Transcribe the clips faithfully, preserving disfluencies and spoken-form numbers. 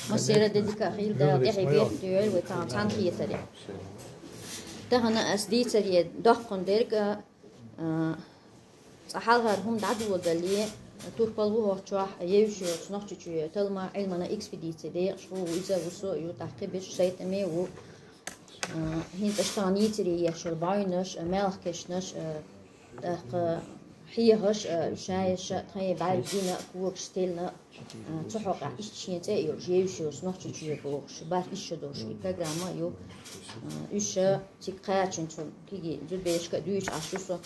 Массера де дика хилда, тӀехье бертуьйла вай цхьана, цхьана хетаре. Тахан ас дийцаре доккхун дерг, а, цхьа хьалхара хӀума дӀадоладале, турпал ву хӀокху чохь евзаш йоцу Нохчийчоь талма Ӏилмана экспедици декъаш ву, иза ву со ю, тӀаккха кхин беш сайтаме ву. А, хӀинца аша тахана йийцаре еш йолу бӀаьвнаш, а, мелхкешнаш, а, тӀаккха хьехаш, а, шаеш, а, тхайн бӀаьрг гина, когаш стеллина, а, цу хьокъехь иштта шен цӀе а йолуш, евзаш йоцу Нохчийчоь бохуш, бархӀ ишша долуш и программа а ю. А, уьш, а, цига кхачанчу кегий зудбешка а дуьйцуш Ӏаш ю со.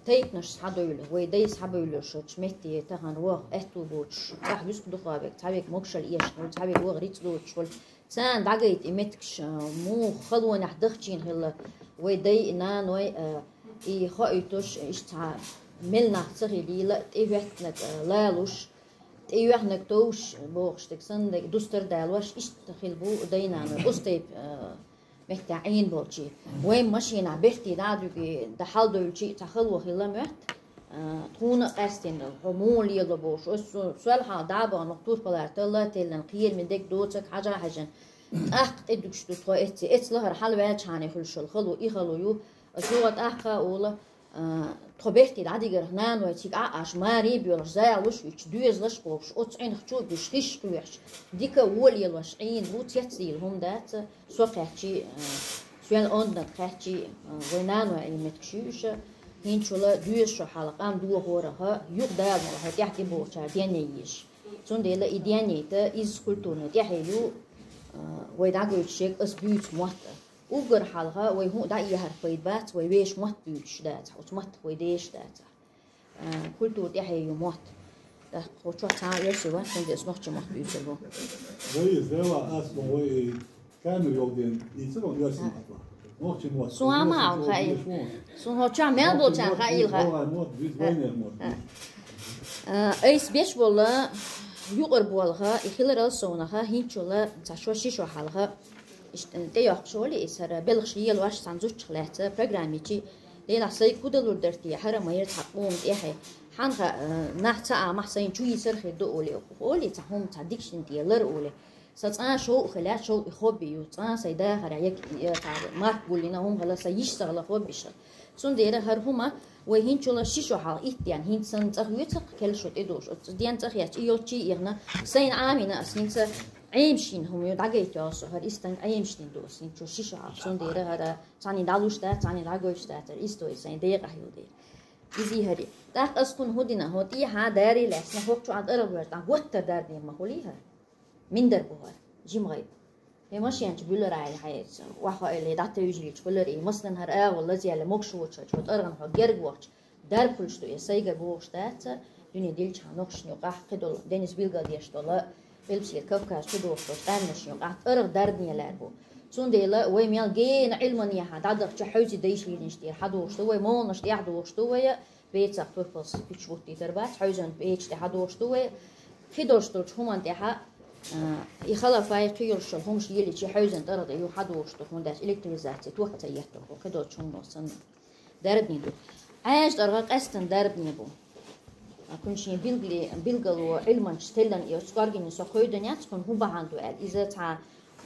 Тайпанаш схьадевлла, вай дай схьабевлла шучу метте тахана ваха аьтту боцуш, цӀахь вуьсу дукха вега, цхьа вега могушалла эшна волу, цхьа вега ваха рицкъ доцуш волу. Царна дӀагайта и меттигаш, а, муха халонехь дахчийна хилла вай дай, наной, а, и хоуьйтуш, иштта цхьа мел нах ца хилийла, тӀехӀоьттинарг, а, лалуш, тӀеюьхьнарг товш бохуш дерг санна, дерг дустар далош, иштта хилла бу дай-наной. Оцу тайпа, а, меттехь Ӏийна болчий. Вайн машинахь бертий дӀа а дуьгий, дан хьалдевлчий цхьа хало хилла моьтту, а, тхуна а къаьстина, хьо муха лело бохуш, аса со-, сол хьалха дӀа а бахана, турпалара талла а теллина, кхераме дерг доцург хьажа а хьаьжна, тӀаккха тӀедуьгуш ду тхо эцци. Эцци лахара хьала ваьлчхьана хуьлуш йолу хало, и хало ю. Аса юха тӀаккха а олу, а, тхо бертий дӀадигарх наной цига Ӏа а Ӏаш, маре а боьлхуш, залуш а вуьтуш, доьзалш а кхобуш, оцу Ӏинах чу а гуш, хиш а кхоьхьуш, дика а вон лелош Ӏийна бу, цецдийла хӀума дац, со кхаьччий, а, соьл онданиг кхаьччий, а, вай наной Ӏийна меттигаш ю уьш, хӀинцачул доьза шо хьалха къам дохорах, юха Дала мукъ лахь, тӀаьхьа тӀебогӀучара денъян езаш. Цундела и денъяйта, иза культурни тӀаьхье ю, а, вай дӀагойтуш ерг аса буьйцу мотт а. Уггар хьалха вай хӀун дӀа а яхьар пайда бац, вай вешан мотт буьйцуш дацахь, оцу маттах вай дешаш дацахь. А, культура тӀаьхье ю мотт. ТӀаккха хӀокху чохь цхьа а оьрсийн вац, цундела аса нохчийн мотт буьйцур бу. Вай иза дела ас бу вай камера йолу ден, и ца вон оьрсийн мотт. Нохчийн мотт. Суна ма алла хаийла. Суна хӀокху чохь мел болчарна хаийла хаьа. Вай мотт, вай мотт. А, айса беш болу юкъара болу ха, и хиларал совнаха, хӀинцачул цхьа шо, ши шо хьалха. Иштта тӀейоккхуш волу иза, хӀара белхаш лелош цхьана зудчух лаьцна программичи, делахь сайга хӀун далур дара те, хӀара ма яра цхьа къоман тӀаьхье. Хьанха, э, нах ца Ӏамахь сайна чу йийцар хир ду олий, олий цхьа хӀума, цхьа дикачу динан тӀе лар олий. Сан цкъа шовкъ хилла, шовкъ и хобби ю, цкъа сайн дахарехь я, я цхьа марка гулйина хӀума хилла, сан йиш ца хилла хоббиш хилла. Цундела хӀара хӀума вай хӀинцачул ши шо хьалха итт дена, хӀинца санна цӀа хӀоьцу-кх, керла шо тӀедогӀуш. Оцу ден цӀа хетча, и йолччий а ихна, сайна Ӏамийна ас хӀинца Ӏемаш йина хӀума ю, дӀагайта йолу со, хӀара истанг Ӏемаш дина ду ас, хӀинца шу ши шо хьалха. Цундела хӀара цхьанна дӀалуш дац, цхьанна дӀагойтуш дац, хӀара истори сайн декъахь йолу дела. Иза и хӀара. ТӀаккха ас кхунна хӀун дина, хӀо тӀехьа даре лаьцна, хӀокху чу Ӏан тӀаргӀа вер, тӀаккха гуттар дарбнен ма хуьлий хӀара. Миндар бу хӀара, жима гӀайба. Хье машен чу буьллур Ӏайла хьаэца, охьахоуьйлий дӀатевжийлича хуьлура и, массанхьара агӀо лазъяьлла могуш воцуш, хӀо тӀаргӀана хьо герга вахча, дарба хуьлуш ду, и сайгара бохуш дац, дуьне дилчхьана нохчашна юкъахь кхидолу, Денис билгалдеш долу, Къилбаседа Кавказ чу дохуш долу къаьмнашна юкъахь тӀаргӀа дарбане лаьрра бу. Цундела вай мел гена Ӏилманехьа дӀадахча, хьовзи дайша лелийнаш тӀера хьадохуш ду вай, молланаш тӀехь дохуш ду вай, бецах турпалс пич вуттийтар бац, хьовзан беча тӀе хьадохуш ду вай. Кхидолуш долчу хӀуманна тӀехьа, а, и халафай, кхин йолуш йолу хӀумаш еличи хьовзан тӀаргӀа тӀе ю хьадохуш ду, хӀунда аьлча электризаци ток ца еттархо, кхидолчу хӀуманах санна. Дарбане ду. Ӏаьржа тӀаргӀа къаьстина дарбане бу. А, кхуьнан шен билгали-, билгало Ӏилманчаш теллина и оцу кӀоргене со кхойдан яц, кхуьнан хӀун бахьана ду аьлла. Иза цхьа,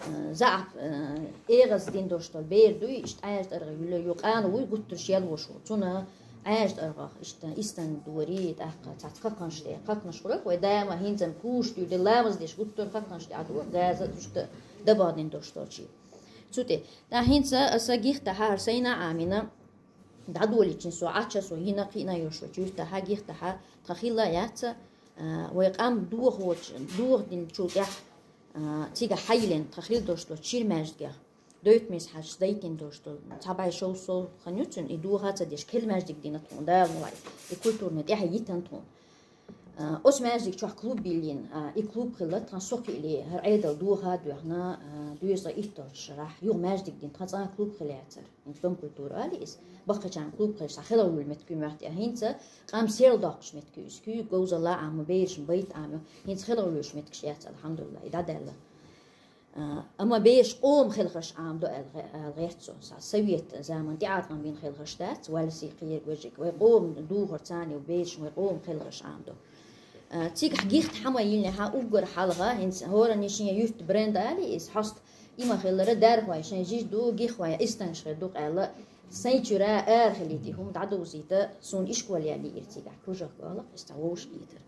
э, заьӀап, э, эгӀаз дин долуш долу бер дуй, иштта Ӏаьржа тӀаргӀа юьллу, ю къана вуй, гуттар шел вош ву. Цунна Ӏаьржа тӀаргӀа иштта истанг дори, тӀаккха цхьацца кхакханаш тӀе, кхакханаш хуьру-кх вай дама хӀинца куш дуьйла, ламаз деш гуттар кхакханаш тӀе Ӏа ду, газа а, иштта дабагӀа дин долуш долчий. Цу тӀе. ТӀаккха хӀинца аса гихтахьа хӀара сайна а Ӏамийна, дӀадолийчина со, Ӏача со, йина кхиъна йолуш йолчу юьртахьа, гихтахьа, тхан хилла а яц, а, вай къам дохочу, доха динчул тӀаьхьа, а, цигахь хьайиллина тхан хилла долуш долчу шира маьждигехь, Дойтмис-Хьаьжас дайтина долуш долу, цхьа бӀе шовзткъа сов хан ю цуьнан, и доха а ца деш, керла маьждиг дина тхуна, Дала мукъ лахь, и культурни тӀаьхье йитина тхуна. А, оцу маьждиг чохь клуб биллина, а, и клуб хилла тхан со кхиале, хӀара Ӏедал доха а доьхна, а, доьзал итталгӀачу шарахь, юха маьждиг дина тхан цкъа а клуб хила яцара. ХӀинца Дом культуры али иза. Баккхачарна клуб хилча, цхьа хила волу меттиг ю моьтту, а хӀинца къам серла доккхуш меттиг ю иза. Куьйга говзалла а Ӏамо, берашна байт а Ӏамо, хӀинца хила волуш меттигаш яц, алхьамдулиллахӀ, и дӀадаьлла. А, амма бераш къоман хелхарш Ӏамадо аьлла гӀе-, аьлла гӀерта цо. Сан совет заман тӀеӀаткъам бина хелхарш дац, вальси, кхерг, вежарг, вай къоман духар царна ю, бераш вай къоман хелхарш Ӏамадо. Цигахь гихта хьама йиллинехьа уггар хьалха, хӀинца хӀоранна шен юьртан бренд али иза хьоста, има хиллара дархой шайн жиж ду, гиххой истангаш хир ду къаьлла, сайн чуьра ара хилийта и хӀума дӀадовзийта, суна ишкол яли ир цигахь кружок валла, иштта вовшахкхетар.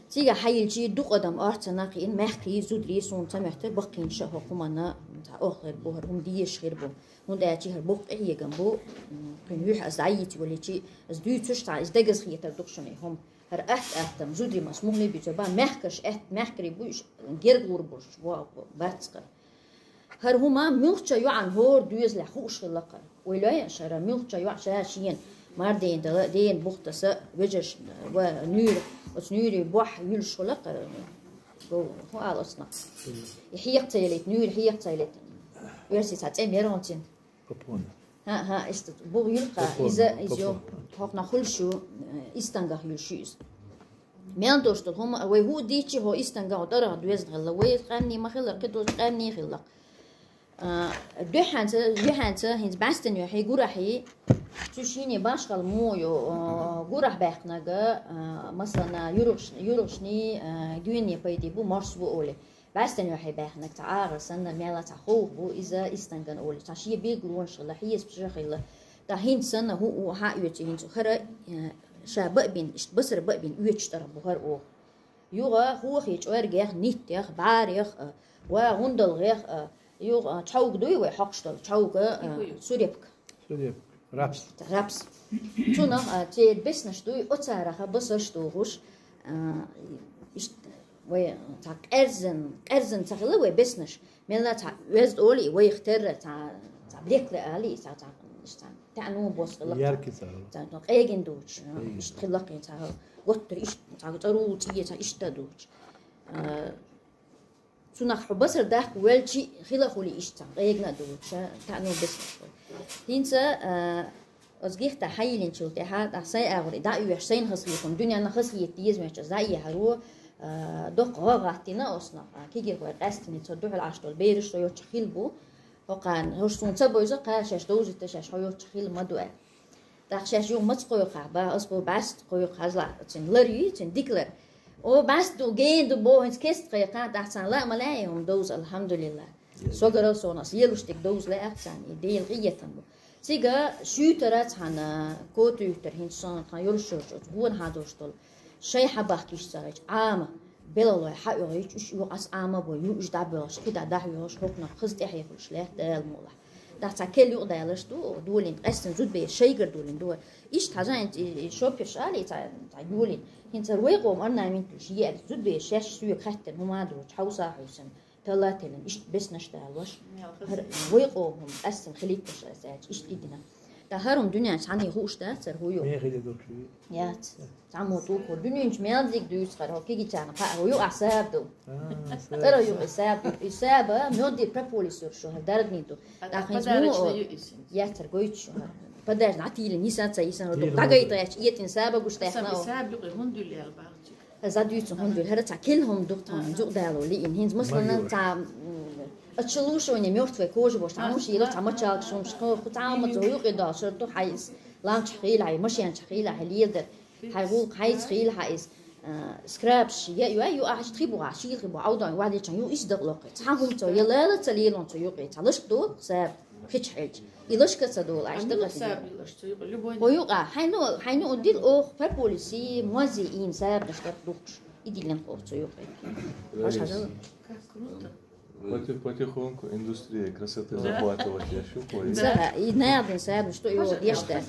Цигахь хьайилчи дукха адам орца накхиин, мехкарий, зударий суна ца моьттар, баккхийна ша хӀокху хӀуманна, цхьа охлар бу, хӀара хӀума дезаш хир бу. ХӀунда аьлча хӀара боккха къахьегам бу, кхин юьхьа аса дӀайийца валичи, аса дуьйцуш цхьа, иза дагаза хетар ду-кх шуна и хӀума. ХӀара атта-аттам, зудимас мухӀли буьйцур бан, мехкарш аьтта, мехкарий бу, уьш герга гӀур бурш, во-, бац кхара. ХӀара хӀума муьлххача йоӀан хӀора доьзалехь хууш хилла кхара. Вай лой шара муьлххача йоӀ ша шена мардена дала, дена бух таса, вежарш ва нуьйр, оцу нуьйри бохь юьлш хилла кхара. Гов, хӀун ала оцунах? И хьекха ца ялийта, нуьйр хьекха ца ялийта. Оьрсий цхьа цӀе меронцин. Попона. ХӀа, хӀа, иштта бух юьлкха, Попона, иза, иза йо, попона. ХӀокхунах хуьлуш ю, э, истангах юьлуш ю иза. Мел долуш долу хӀума, вай хӀу дийчи хӀо истангах тӀарах доьзна хилла, вай къаьмнийн ма хилла, кхидолчу къаьмнийн хилла. А, дуьхьанца, юьхьанца, хӀинца бӀаьстан юьхьий, гурахьий, цу шине башхал мо ю, а, гурахь баьхнага, а, масална, юргӀаш-, юргӀашний, а, гуьйне пайде бу, морс бу олий. БӀаьстан юьхьий баьхнаг цхьа агӀор санна, мелла цхьа ховха бу, иза истанган олий. Цхьа шен билгалонаш хилла, хьесапаш хилла. Ткъа хӀинца санна хӀу-, хӀу хьан оьцу хӀинца хӀара, э, ша баъ бина, иштта басар баъ бина оьцуш тӀара бу хӀара оха. Юха хӀохий чӀоргех, ниттех, бӀарех, а, ва гӀундалгӀех, а, юха, а, чхьовга дуй вай хьокхуш долу, чхьовга, а, сурепка. Сурепка. Рапс. Рапс. Цунах, а, церан беснаш дуй, оцараха басарш дохуш, а, иштта вай цхьа къерзан, къерзан ца хилла вай беснаш. Мелла цхьа оьзда олий, вайх терра цхьа, цхьа блекле алий, цхьа, цхьа, иштта цхьа таьӀно бос хилла. Яркий цхьа. Цхьа, цхьа къегина дугӀуш, а, Къегина. Иштта хилла кхин цхьа, готтара иштта цхьа цӀарул цӀе цхьа иштта дугӀуш. А, Цунах хьо басар даккха велчи, хила хуьлий иштта цхьа къегина а дугӀуча, таьӀно беснаш вай. ХӀинца, а, оцу гихта хьайиллинчул тӀаьхьа, тӀаккха сайн агӀор и дӀа а оьхуш, сайна хазахетам, дуьненна хазахета деза моьттуш, дӀа а ехьаро, а, доккха гӀо гӀаттийна оцунах, а, кегийрхой къаьстина, цо дуьхьал Ӏаш долу бераш со йоцчу хила бу. ХӀокхарна, хӀорш суна ца бойза, кхара шаьш довзуьйту, шаьш хьо йоцчу хила ма ду аьлла. ТӀаккха шаьш юха маца кхойкхахь, баха, ас бу бӀаьста кхойкху хьажалахь, цуьнан лар юй, цуьнан дика лар. О, бӀаьста ду, гена ду, боху, хӀинца кеста кхайкхахь, тӀаккха царна лаа ма лаьий хӀума довза, алхьамдулиллахӀ. Согарал сонас, елуш дика довза лаьа царна, и Делан къинхетам бу. Цига шуьйтара цхьана, котуьйтара хӀинца сон тхан йолуш йолчу оцу гонахьа долуш долу. Шайн хьан бахкийча ца гӀайча, Ӏама, белхалой хьан оьгӀийча, уьш оьгӀаз Ӏама бой, ю уьш дӀабоьлхуш, кхидӀа дӀахьоьгӀуш, хӀокхунах хаза тӀаьхье хуьлуш лаьтта Дала мукъалахь. Тахь цхьа кел юкъадалаш ду, долийна, къаьстина зудбераш шайгара долийна ду. Иштта хьажа хӀинца и, и шопеш али цхьа, цхьа йолийна. ХӀинца хӀара вай къоман орнамент луш, еара зудбераш шаьш соьга хаьттина, хӀума а доцуш, хьовса а хьовсина, талла а теллина, иштта беснаш а далош. ХӀара вай къоман хӀума къаьстина хилийташ аса аьлча, иштта и дина. Ткъа хӀара хӀума дуьнен чу цхьанне хууш дац, хӀара хӀу ю? Мехий де долуш ю? Яц. Цхьаммо тулгӀо дуьнен чу мел диг дуьйцу хӀара, хӀо кегийчарна кхаъ, хӀо юкъахь саба ду. А, саба. ЦӀера юкъа саба ду. И саба, мёртий прополис йолуш ю хӀара, даргний ду. А тӀаккха хӀинца подарочный ю иза? Яцара гойтуш ю хӀара. Подарочный, а, тилина, йисан ца йисан хӀара ду. Тилина. ДӀагайта гӀерташ, этина саба гуш тӀехна. Саба, саба юкъе хӀунда дуьллу аьлла бахча? Хьан за дуьйцу хӀума дуьйла, хӀара цхьа кил хӀума ду тхуна, зукъ дало лиъна. ХӀинца, масалан, цхьа, м, отшелушивание мёртвой кожи бохуш, цхьа хӀума шийла, цхьа мачалкаш хӀумаш, кхо, кху цхьа хӀума ца юкъе дала, шура ду хьайса. Ламчахь хийла хьай, машенчахь хийла хьай, леладар. Хьай гӀуллакх хьайца хийла хьан иза. А, скрабаш, я, я, ю ахьаш тхи бугӀа, шийла хи бугӀа, Ӏовдан, ваьллачан ю иштта дакъа локхи. Цхьа хӀума ца, я лала ца лелон ца юкъе, цхьа лашка ду, саба. Кхича хьелча. И лашка ца долу, аш дакъа ца долу. Хо юкъа, хьайну, хьайну удил ох, прополиси, мози ин сабнаш так духш. И дилен хо цо юкъа. Аш хажал. Как круто. Поти-, потихоньку индустрия красоты захватывать я щупаю. Да, и наявден сабнаш, что его дешта.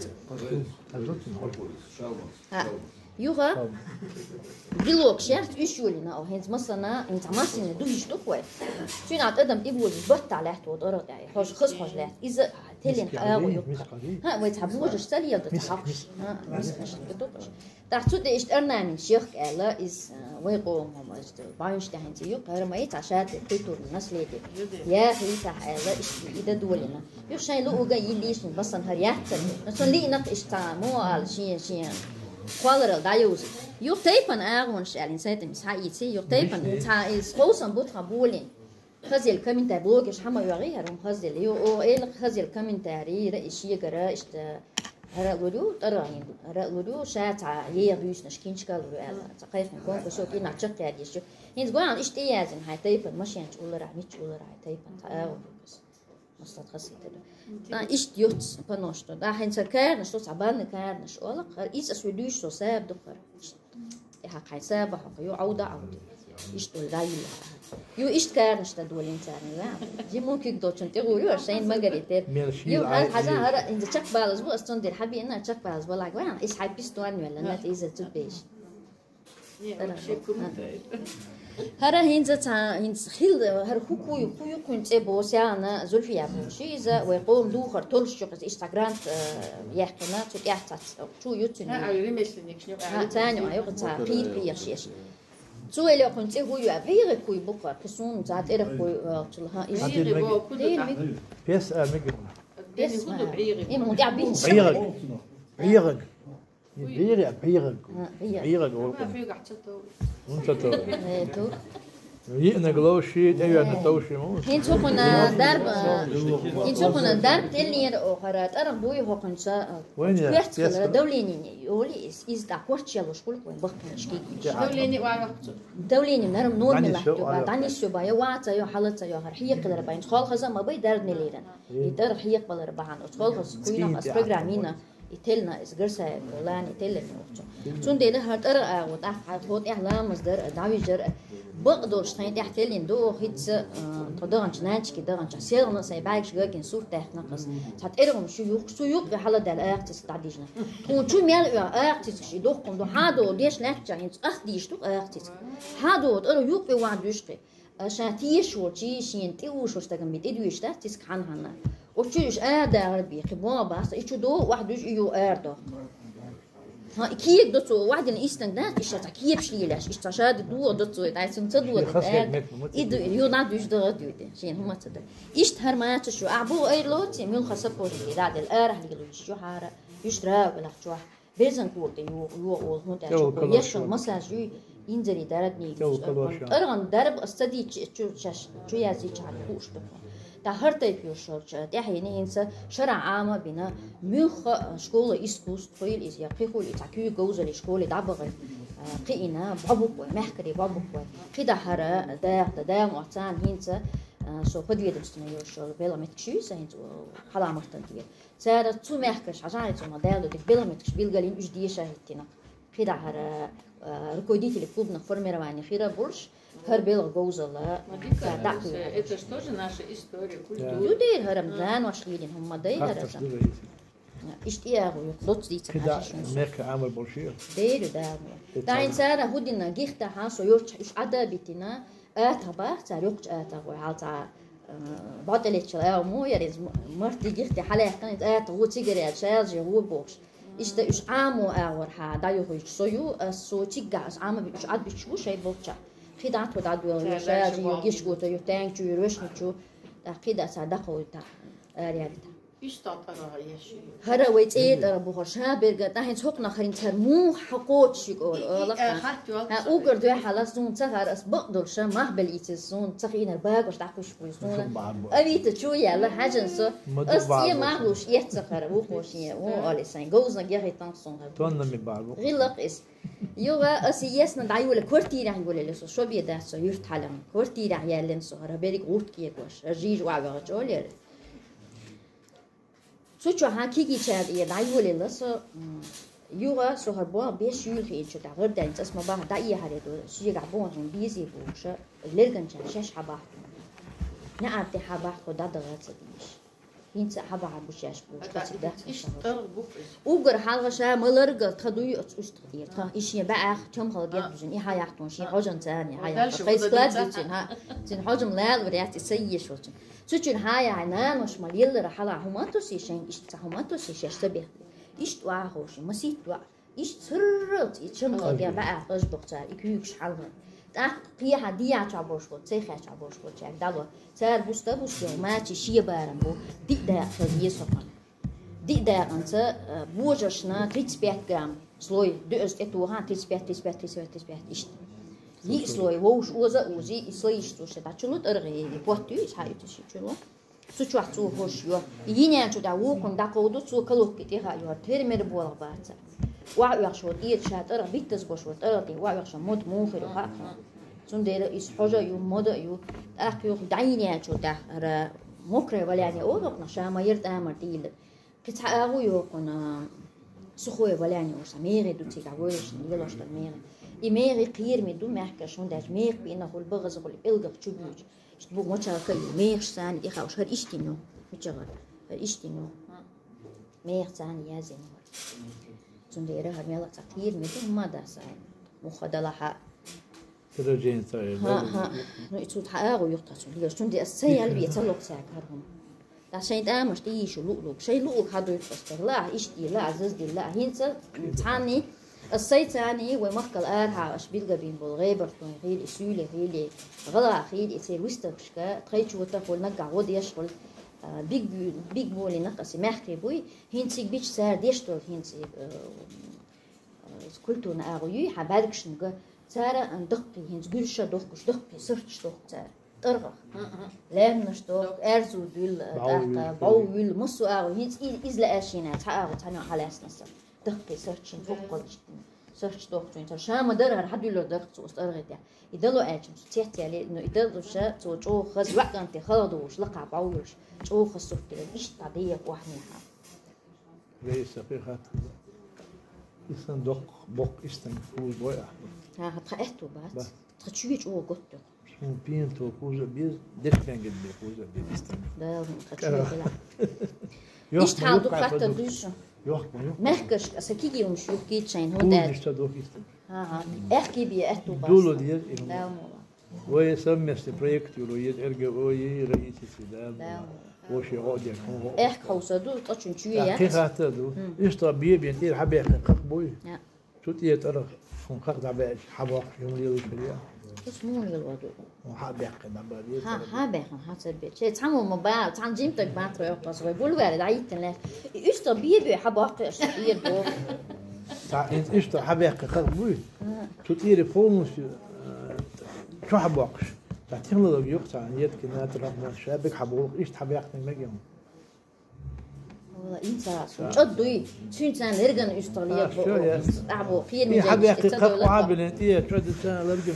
Ха. Юха, билок шерт уьш юлина, о, хӀинца масана, хӀинца массине дуьйш ду хой. Цуьнан тӀадам и бозу баттахь лаьтта вот ара тӀаьхьа. Хьожа, хаза хьожа лаьтта. Иза телин хьагӀо юккха. Ха, вай цхьа божаш ца лелда, цхьа хьокхуш. Ха, мискаш ду. ТӀаккха цу тӀе иштта орнамент шех аьлла, из, а, вай къоман хӀума, иштта, баьнаш тӀехьенца юккха, хӀара ма и цхьа шаьртан культурный наследие. Яхи итахь аьлла, иштта и да долина. Юха шайн луъуга йиллийшна басан хӀара яццар. Но сан лиънакх иштта цхьа мо ала шен, шен кхолларал дӀайовза. Юха тайпан агӀонаш аьлла, сайтамис хьаийци, юха тайпан цхьа иза ховсан бу тхан болин. Хазел комментарий блогерш хьама оьгӀий хӀара хӀума хазел. Ю, о, эла хазел комментарий, ра и шегара, иштта, ХӀара а лур ю, тӀара а хӀинца, хӀара а лур ю, ша цхьа еха дуьйцнаш кинчка лур ю аьлла. Цхьа кхайхин конкурсо кӀина чакхъяьдеш ю. ХӀинца гоьна иштта яздина хьай тайпан, машенчу уллара, мичча уллара хьай тайпан, цхьа агӀо ду кас. Маслат хасита ду. А, иштта йоц, потому что. Да, хӀинца карнаш, цхьа банны карнаш, ола, хӀара иза ас вуй дуьйш со, саба ду хӀара. Иштта. ТӀехьа хьай саба хьокха, ю Ӏовда Ӏовди. Иштта ола дайилла. Ю иштта карнаш да долин царна, да? Жиму кик долчун тӀе гӀур ю, шайн магари тер. Мел шийла Ю хьаз-, ай хьазан и. ХӀара, инза чакхбалаз бу, ас цун дир хьабиъна чакхбалаз балаг ван, ис хьай пистуан вела, на иза цу беш. Не, вообще круто это. ХӀара хӀинца ца, хӀинца хил, хӀара хӀу куй, хӀу ю куйн цӀе бо, сяна Зульфия бу. Ши иза вай къом духар толш чу къиз, иш ца грант, э, яхкана, цу тӀяхца, чу ю цуни. А, а, ремесленник, шню, а, Ха, ремесленник. Цаню, а, ю ца, пир, пир, шеш. Цу эле куйн цӀе хӀу ю, а, вири куй букар, кисун, за тӀера куй, э, чул, ха, иш. Вири бо, куду Дин да? Ми- Пес, а, мигрна. Дени Пес, хӀу ду а, бӀири? Им, у тя бинч. БӀираг. БӀираг. БийгӀи, бийгӀи. А, бийгӀи. БийгӀи, Ама гӀолкъу. Хьуьгахь ца тов. Хьун ца тов. Э, ту. Йиъна главши, тӀевенна товши, ма. ХӀинца хӀукхуна дарба, хӀинца хӀукхуна дарба тӀеллера охара, тӀарах буй хӀокхунца, Вайна, квехт ясно. Хилара, давление, оли из, из тӀа корч ялуш хулк вайн бахпунаш кигиш. Давление ва вахцу. Давление нарм норме Дани лахту всё, ба, а, дани всё ба, я ваца, я халаца, я хар, хиекъилар ба, ин холхаза ма бай дард нелеран. Э. И тӀар хиекъбалар бахан, оц холхаз, Цкин куйнах ас тя. Программина, Ителна из гарсай лан ителлани урчу. Цундела хӀар тӀара агӀу, тӀа хӀар хо тӀехь ламаз дар, давижар, бакъ долш тхайн тӀехь теллин ду, хитца, э, тхо дагӀанча нанчики дагӀанча, селгна сай бӀайгаш гагин сурт тӀехь накъас. Ца тӀергум шу юх, су юх хьала дал ахцис дадижна. Тхун чу мел ва ахцис ши дохкун ду, хьадо деш лачча, хин цӀах диш ду ахцис. Хьадо тӀара юх ва душ хи. Аша тиеш волчи, шин тӀи уш волч дагам би тӀи дуьйш дац, тиск хьан-хьанна. Очу иш а дагӀар би, хи бо баста, и чу до, вахь дуьш и ю эр до. Ха, и киек до цо, вахь дин истан дац, иша ца киепш лиелеш, иш ца шад ду до цо, дай сун ца ду Ши до хас эр. Хет мет, мет. И ду, ю на дуьш да ду де, шин хумаца да. Ишт хар маца шу, а бу эр лоци, мюн хаса пожи, да дел эр хли луиш, шу хара, иш дра гулах чуах. Безан куртӀе ю, ю ол хӀун тӀе Тевкалаш чу, ешан ю. Массаж ю, инзари дарадни ю. Тевкалаш ю. Арган дарб ас ца дичи, чу шаш, чу язи чан куш бу. Та хар тайп ю шо, ча, тӀехьени хӀинца шара Ӏама бина, мюха школа искусств, хӀуйл из я, кхихули ца куй говзали школе дабагъай, а, кхиина, бабуквай, мехкари бабуквай. Кхида хара, да, да, да, муацан хӀинца, а, со подведомственный ю шо, бела меткши са хӀинца, халамартан тиер. Цара цу мехкаш, хьажари цу ма дайлу, дик белгӀа меткаш билгалин уж деша хӀиттина. Кхидахьара, а, руководители клубных формирований хира бурш, хар белгӀа говзала, Ма дика, ца даккхуй э, хьалаш. Это ж тоже наша история, культура. Ю дей хӀарам, Да. Зан ваш лилин, хӀумма дай Хар хӀара таш зан. Дуда есть. Ишти агу, ю, доц дийца Кхида хьажа шун. Мекка амар болши. Дейру да. Дай цара худина гихта хьан со йорч, уж ада битина, Ата бах, цар юкъ ата гой, хьал ца, э, баталеччал ау му, яр из м-, марти гихти хьалехкан, из ата гу цигарет, шайл же гу бохш. Ишта уж Ӏамо агӀор хьа, да ю хуйч со ю, ас со цигга ас Ӏама би уж Ӏад бичгу шай болча. Хидат ху дад ю, Цар шайл же дальше ю гиш гу, то ю тэнг чу, ю рвешни чу, да хида ца да ху та, э, реалита. Ишта тӀара яши. ХӀара вай цӀе тӀара бухар, ша берга, тӀа хӀинц хӀукъна хӀарин цар мух хьакъоч ши кӀол, Э, ола э, хан. Хатт йол Ха, цар. Угар дуьхьал ас зун ца хар, ас бакъдур ша мах бел ийцес зун, ца хинар багаш дӀахуш буй зуна. Шум бахар бу. Авита чу яла, хьажан со. Ма ду Ас бахар цӀе бу. Мах луш, ецца хар, ву хоши, ву Э. Али сайн. Говзна гехи тан сон хар. Тонна ми бахар бу. Гилак ис. Юга ас есна дайвула квартира гулеле со, шо беда со, юрт халам. Квартира яллен со, хара берик гурт киегош. Жиж вага чолер. Цу чу хьан киги чад е дӀайолелла со, м, юга со хӀар бо беш юлхи ин чу дагӀар дайн цӀас ма бахьа дӀаихьаре ду, шига бон хӀун бизи буша, лерганча шеш хьабахьтун. На атте хьабахьт хо дадагӀа ца диш. ХӀинца хьабахьа бушаш буш, Ата, каци дахьа иш шагӀар. Тар букъис. Угар хьалгӀа ша маларга тха дуй оц уст тхир. Тха иши баах чам хал А. Гердужин, и хьаяхтун, ши А. Хьожан цани, Ой, хьаяхтун. Дальше Хай куда склад деться? Дицин, ха. Цин Хьожан лал вариат, и сай ешвачун. Цу чуьн хьаяхьай нанаш ма леллара хьала хӀума туси шайн, иштта хӀума туси шеш ца бехли. Иштта ваха ховши, маситта ва. Иштта цурралц и чамхал Ага. Дер баа къажбух цар, и куьйгаш хьалгӀа. ТӀаккха кхехьа дияч а бош хул, цехьач а бош хул, чаг дало. Цар буста буста, мачи шиебарам бу, диъ дакъа хаза есохана. Диъ дакъанца, э, божашна тридцать пять грамм слой, дуьаз тӀе тохан, тридцать пять, тридцать пять, тридцать пять, тридцать пять, иштта. Йиъ слой, вовш оза узи, и слой иштта уша, да чулу тӀаргӀи, и пот ю, и цхьа ю тиши чулу. Цу чохь цо хӀорш йо. Йинен чу дӀа вукхун дӀакховду, цо калукки тӀеха йо. Тера мера болх бац. Охьа оьхуш ву тӀера ша тӀарах биттазгош ву тӀарах тӀе, охьа оьхуш мотт мухар ю хаьа. Цундела иза хьожа а ю, мода а ю. ТӀаккха юха дӀайинен чу дӀа, ара мокрое валяние олу-кх, ша ма яра тӀамар тӀийла. Кхин цхьа агӀо йоккхуна, сухое валяние уьш, мегӀе ду цига вевзаш, лелош долу мегӀе. И мегӀе кхераме ду мехкаш, хӀунда аьлча меха бина хуьлу, багаза хуьлу, пӀелгах чу буьйчу. Иштта бу мочалка ю, мехаш царна тӀехь уьш хӀара иштта йина ю, мичахьара, хӀара иштта йина ю. Меха царна язйина хӀара. Цундела хӀара мел а цхьа кхераме ду, ма даса, муха далахьа. Продолжение ца эр. ХӀа, хӀа. Ну, и цу тхьа агӀо юхтац, леш, цундела аса ца ял ве, ца локх цаьрга хӀара хӀума. Ткъа шайн тӀамаш тӀе йийшу луъу-луъу. Шайн луъург хьадуьйцу аса тера, лаахь иштта, лаахь заза дилла, лаахь хӀинца цхьанний, аса сайцаний, вай махкал арахьа аша билгабийна болу гӀебартойн хили, суьйле хили, гӀала хили, и церан выставкашка, тхайчу ватахула, наггахь гӀо деш хуьлу, а, биг, биг болийнах аса мехкий буй, хӀинца цига бича цара деш долу, хӀинца, а, Культурный агӀо юй хьан бӀаьргашна го, цара даккхий, хӀинца гуьрша дохкуш, даккхий сарташ дохку цара. ТӀаргӀах. Лаьмнаш дохку, аьрзу дуьлла, тӀаккха бӀов юьлла, массо а агӀо, хӀинца и-, иза лаьшшийна цхьа агӀо цхьана хьалаьцна сан. Даккхий сарташ, хӀинца уккхалчтина сарташ дохку цуьнан цара. Ша ма дара, хӀара хьан дуьллур дара цо оцу тӀаргӀи тӀехь. И дало аьлча, цу цецъяьле, ну, и далуш цо чӀогӀа хаза йоӀ кӀанте халадугӀуш, лакхахь бӀов юьллуш, чӀогӀа хаза сурт дерг, иштта дӀа дехьа охьанехьа. Вей сакхи хатта. Исан доккха, боккха истан куза бой ахь. ХӀа, хьан тхан аьтту бац. Ба. Тхан чуье чӀогӀа готта. Суна пенто куза а беза, дешпен гина бе куза а беза истан. Дала, тхан чуье хила. Йохк Иштта ма хьал ю, ду кхайпа хатта ду. Дуьйшу. Йохк ма ю. Мехкашка аса киги хӀумаш юхкийта шайна, хӀунда аьлча. Куза иштта доху истан. ХӀа, хӀа. Аьхки бе аьтту бац. Дулу деза и хӀума. Дала мула. Вай совместный проект ю, еза эр гэ ой, райончиси, да, да. Воши гӀо деш, хӀун гӀо. Эхь хьовса ду, тӀачун чуье яц. Кхин хатта ду. Иштта бе-бен тӀера хьабехкина кхакъ буй. Я. Цу тӀера тӀарах хӀун кхакъ дӀабаьлча, хьабоккхуш, хӀума лелаш хила я. Ус муха лело ду? Хьабехкина дӀабаьлча. Хьа, хьабехкина, хьа ца бе. Шен цхьаммо ма бала, цхьана жимтаг бан тхо йоккхуш вай. Булваьри дӀайиттина лаьцна. И уьстагӀ бе-бе хьабоккхуш, тӀера боху. Цхьа хӀинца иштта хьабехкина кхакъ буй. Цу тӀера полностью, э, чу хьабоккхуш. Цхьа технологи юкъа цхьа, едкина, тӀарахь ма ша биг хьабоху, иштта хьабехкина мегий. Вала, инца су. ЧӀад дуй. Цуьнца лерган уьстагӀ лебо. Ахьа, кхераме хьабехкина кхакъ охьабилен, тӀе, чӀад ца ларган.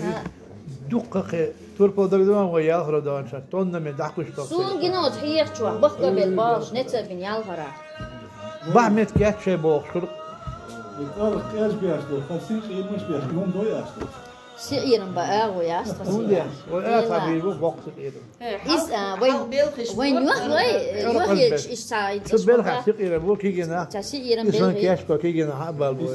Дуккха кхе, турпал дагдаван вай ялхара дан ша, тонна ме дахкуш тоху. Суна гина оцу хьехачохь, бахка бел бахаш, неца бин ялхара. Бахь мет кеччай бохуш, шура. И кӀалх кӀеш беш ду, хан син къиймаш беш, гун дой аш ду. Сиъиран ба агӀо яц тхан. ХӀунда? Вай а цхьа бийр бу, боккха сиъиран. Иза, а, вайн, вайн юхлой, юхлоечу иш цхьа, шу белхьа сиъиран бу кигина. Цхьа сиъиран белхьа. Сан кешко кигина хьа бал бу.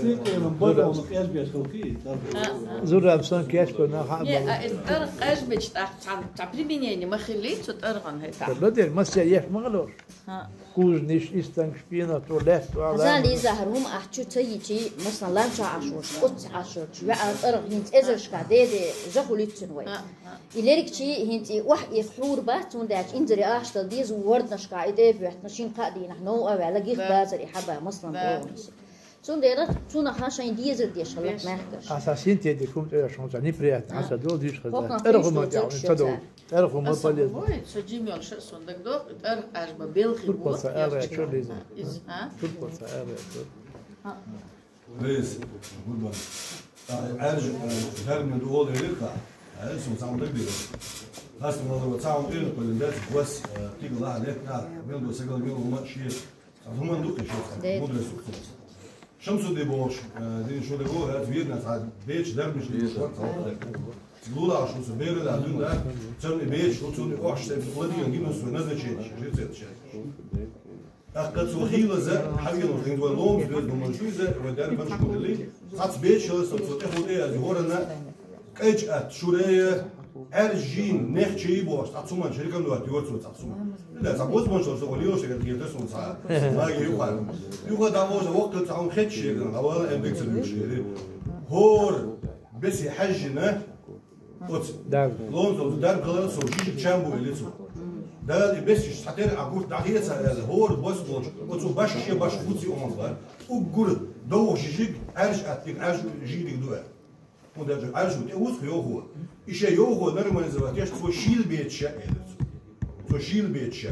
Зураб сан кешко на хьа бал. Не, а, иза тӀаргӀа къежбечу тӀаккха цхьа, цхьа применение ма хилли, цу тӀаргӀан хӀета. Ладер, массе еш ма гӀалош. Кужниш, истангаш, пенах, тӀо лаьтта, тӀо лаьтта. Хьажал, иза хӀара хӀума ахь чу ца йичи, масала, лан чохь Ӏаш волуш, оццу Ӏаш волчу, веа тӀаргӀа хӀинца эзаршка деде, жа хуьлуьйту цуьнан вай. И лергчи хӀинца и охьа и хьур бац, цундела инзаре ахча дала деза, ворданашка и тӀе а боьттина, шина кхаа дийнахь новкъа а ваьлла, гих базар и хьаба, масала, богӀунаш. Цундела цунах шайн дезар деш хилла мехкаш. Аса синтетик хӀума тӀе еш хӀума ца неприятно, аса дол диш хаза. ТӀаргӀа хӀума тӀе ца дол. ТӀаргӀа хӀума полезно. Ой, со жимел ша сон дагдох, тӀаргӀа аш ба белхи. Турпал ца ала чу лиза. Иза, а? Турпал ца ала чу. Вейс, Гурбан. Ай, арж, э, гарми ду ол элир та. Ай, сон сам дагдира. Хас мало ва цаун ир полин дац, гос, э, тигла лет на. Мел до сагал мел ума шиет. Хуман дукха шо, мудрый сукцу. Шамсудди бохуш, э, дин шо дего, э, вирна ца беч дармиш дин шо, ца. Лула шо су бери да дун да, царни беч, шо цуни ох, что владеем гинус назначение, жрецет. Акка цу хила за, хавил, дин вой лом, звезд, думаю, что за, вой дармиш шо дели. Цац беч, шо су, цу эхуде, аз горана. Кайч ат шурея, эр жин, нех чей бос, ат суман, шерикам дуат, юр цу цац суман. Да, ца боз бон шо, шо, лио шерик, гердер сун ца. Маги юха. Юха да воз, вокт ца он хет шерик, а вала эндек ца дюш шерик. Хор, беси хажина. Оц. Да. Лон со, дар калан со, шишик чамбу или цу. Да, и беси шатер, а гурт, да, хия ца, хор, бос бон. Оцу баш, ше баш, гуци он бар. Уггур, дов шишик, арш аттик, арш жидик дуэ. ХӀунда аьлча Ӏаьржа тӀе узу йохо. И ше йохо нормализовать еш, цо шийла беташ ша, элира цо. Цо шийла беташ ша.